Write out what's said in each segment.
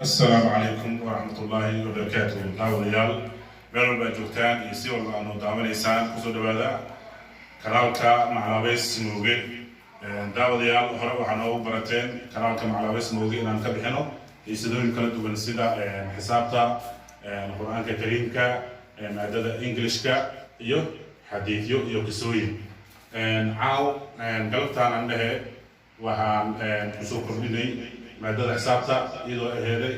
Asalaamu calaykum waraxmatullaahi wabarakaatuh. Daawadayaal, meel walba aad joogtaan iyo si walba aad noo daawanaysaan, kusoo dhawaada kanaalka Maclabeys Mooge. Daawadayaal, hore waxaa noogu barateen kanaalka Maclabeys Mooge inaan ka bixino xiisadooyin kala duwan, sida xisaabta, Qur-aanka Kariimka, maadada Englishka iyo xadiidyo iyo qisooyin. Caaw galabtaan aan dhehe waxaan kusoo kordhinay maadada xisaabta, iyadoo aheeday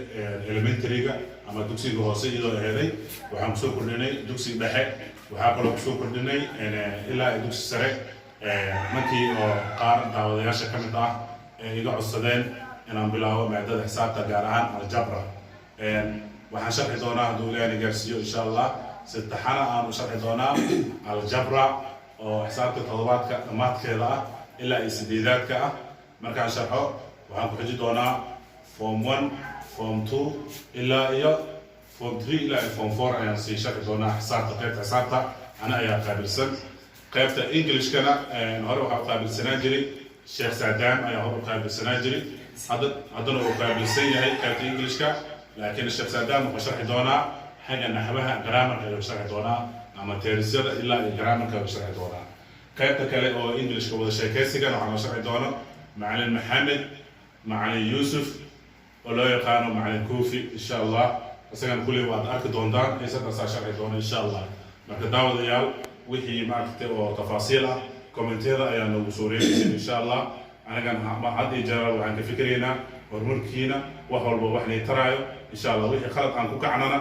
elementaryga ama dugsiga hoose, iyadoo aheeday waxaan kusoo kordhinay dugsiga dhexe. Waxaa kaloo kusoo kordhinay ilaa dugsi sare, markii oo qaar daawadayaasha ka mid ah ee iga codsadeen inaan bilaabo maadada xisaabta, gaar ahaan aljabra. Waxaan sharxi doonaa, hadduu Ilaahay na gaarsiiyo, insha Allah, si taxana aanu sharxi doonaa aljabra oo xisaabta toddobaadka dhammaadkeeda ah ilaa iyo sideedaadka ah. Markaan sharxo, waxaan ku xiji doonaa form 1, form 2 ilaa iyo form 3 ilaa iyo form 4 ayaan sii sharxi doonaa xisaabta. Qaybta xisaabta ana ayaa qaabilsan. Qaybta Englishkana hore waxaa u qaabilsanaan jiray Sheekh Saadaam ayaa hore u qaabilsanaan jiray, haddana uu qaabilsan yahay qaybta Englishka, laakiin Sheekh Saadaam wuxuu sharxi doonaa xagga naxwaha, grammarka ayuu sharxi doonaa, ama tensesyada ilaa iyo grammarka ayuu sharxi doonaa. Qaybta kale oo Englishka wada sheekaysigana waxaa noo sharxi doono Macalin Maxamed Macalin Yuusuf oo loo yaqaano Macalin Kuufi, insha Allah. Isagana kulley waad arki doontaan, xiisadaasaa sharxi doona, insha Allah. Marka daawadayaal, wixii maaragtay oo tafaasiil ah commentiyada ayaa noogu soo reebaysin, insha Allah. Anagan had iyo jeer waxaan ka fikiraynaa horumarkiina, wax walba wax nay taraayo, insha Allah. Wixii khalad aan ku kacnana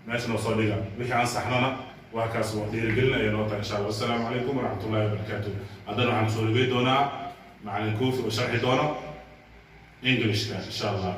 meesha noo soo dhiga, wixii aan saxnana waa kaas, waa dhiirigelin ayay noo tahay, insha Allah. Wassalaamu calaykum waraxmatullahi wabarakaatu. Haddana waxaan kusoo dhigay doonaa Macalin Kuufi oo sharxi doono Englishka, insha Allah.